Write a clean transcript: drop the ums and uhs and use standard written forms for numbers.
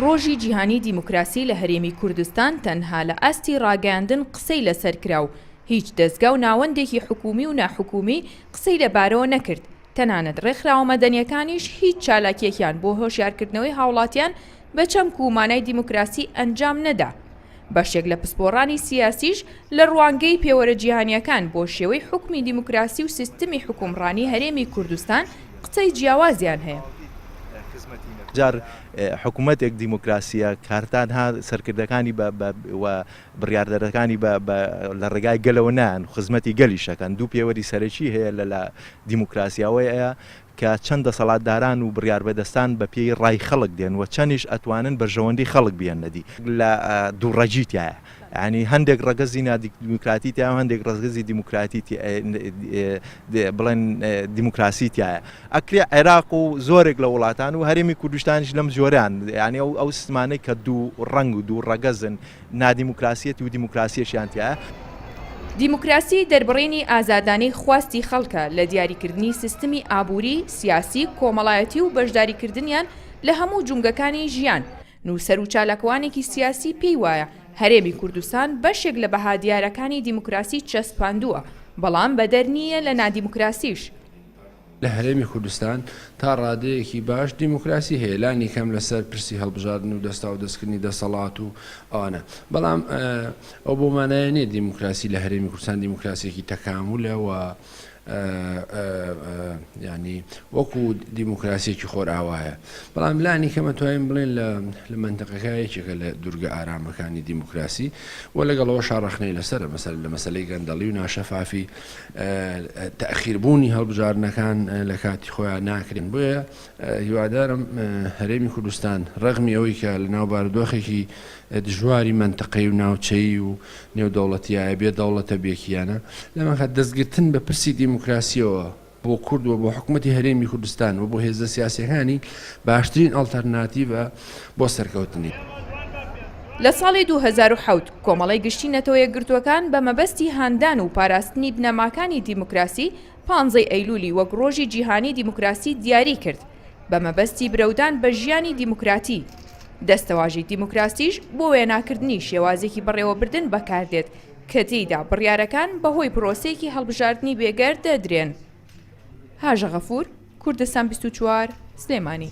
ڕۆژی جیهانی دیموکراسی لە هەرێمی کوردستان تەنها لە ئاستی ڕاگەیاندن قسەی لەسەر کرا و هیچ دەزگا و ناوەندێکی حکوومی و ناحکوومی قسەی لەبارەوە نەکرد، تەنانەت ڕێکخراوە مەدەنییەکانیش هیچ چالاکییەکیان بۆ هۆشیارکردنەوەی هاوڵاتیان بە چەمک و مانای دیموکراسی ئەنجام نەدا. بەشێک لە پسپۆڕانی سیاسیش لە ڕوانگەی پێوەرە جیهانییەکان بۆ شێوەی حوکمی دیموکراسی و سیستمی حوکمڕانی هەرێمی کوردستان قسەی جیاوازیان هەیە. جار حکومەتێک دیموکراسییە کارتان ها سەرکردەکانی بە و بڕیاردەرەکانی بە بە لە ڕێگای گەلەوە نایەن خزمەتی گەلیش ئەکەن دوو پێوەری سەرەکی هەیە لە لە دیموکراسی ئەوەیە کە چەند دەسەڵاتداران و بڕیاربەدەستان بە پێی ڕای خەڵک دێن و چەندیش ئەتوانن بەرژەوەندی خەڵک بێننە دی. لە دوو ڕەگی تیایە یانی هەندێک ڕەگەزی نادیموکراتی تیایە و هەندێک ڕەگەزی دیموکراتی بڵێن دیموکراسی تیایە ئەکرێ عێراق و زۆرێک لە وڵاتان و هەرێمی کوردستانیش لەم جۆران یانی ئەو ئەو سیستمانەی کە دوو ڕەنگ و دوو ڕەگەزن نادیموکراسیەت و دیموکراسیەشیان تیایە. دیموکراسی دەربڕینی ئازادانەی خواستی خەڵکە لە دیاریکردنی سیستمی ئابووری، سیاسی، کۆمەڵایەتی و بەشداریکردنیان لە هەموو جومگەکانی ژیان. نووسەر و چالاکوانێکی سیاسی پێی وایە هەرێمی کوردستان بەشێک لە بەها دیارەکانی دیموکراسی چەسپاندووە، بەڵام بەدەر نییە لە نادیموکراسیش. لە هەرێمی کوردستان تا ڕادەیەکی باش دیموکراسی هەیە، لانی کەم لەسەر پرسی هەڵبژاردن و دەستاودەستکردنی دەسەڵات و ئەوانە، بەڵام ئەو بەو مانایە نییە دیموکراسی لە هەرێمی کوردستان دیموکراسییەکی تەکامولە و یانی وەکو دیموکراسییەکی خۆرئاوایە، بەڵام لانی کەم ئەتوانین بڵێین لە مەنتەقەکە یەکێکە لە دورگە ئارامەکانی دیموکراسی و لەگەڵ ئەوەشا ڕەخنەی لەسەرە، مەسەلەن لە مەسەلەی گەندەڵی و ناشەفافی تەئخیر بوونی هەڵبژاردنەکان لە کاتی خۆیان ناکرێن بۆیە هیوادارم هەرێمی کوردستان ڕەغمی ئەوەی کە لە ناو بارودۆخێکی دژواری مەنتەقەی و ناوچەیی و نێودەوڵەتیایە بێ دەوڵەتە بێکیانە لەمەکات دەستگرتن بە پرسی دیموکراسیەوە بۆ کورد و بۆ حکومەتی هەرێمی کوردستان و بۆ هێزە سیاسیەکانی باشترین ئەڵتەرناتیڤە بۆ سەرکەوتنی. لە ساڵی 2007 کۆمەڵەی گشتی نەتەوە یەکگرتووەکان بە مەبەستی هاندان و پاراستنی بنەماکانی دیموکراسی پانزەی ئەیلولی وەک ڕۆژی جیهانی دیموکراسی دیاری کرد بە مەبەستی برەودان بە ژیانی دیموکراتی. دەستەواژەی دیموکراسیش بۆ وێناکردنی شێوازێکی بەڕێوەبردن بەکاردێت کە تێیدا بڕیارەکان بەهۆی پرۆسەیەکی هەڵبژاردنی بێگەرد دەدرێن. هاژە غەفور، کوردستان 24، سلێمانی.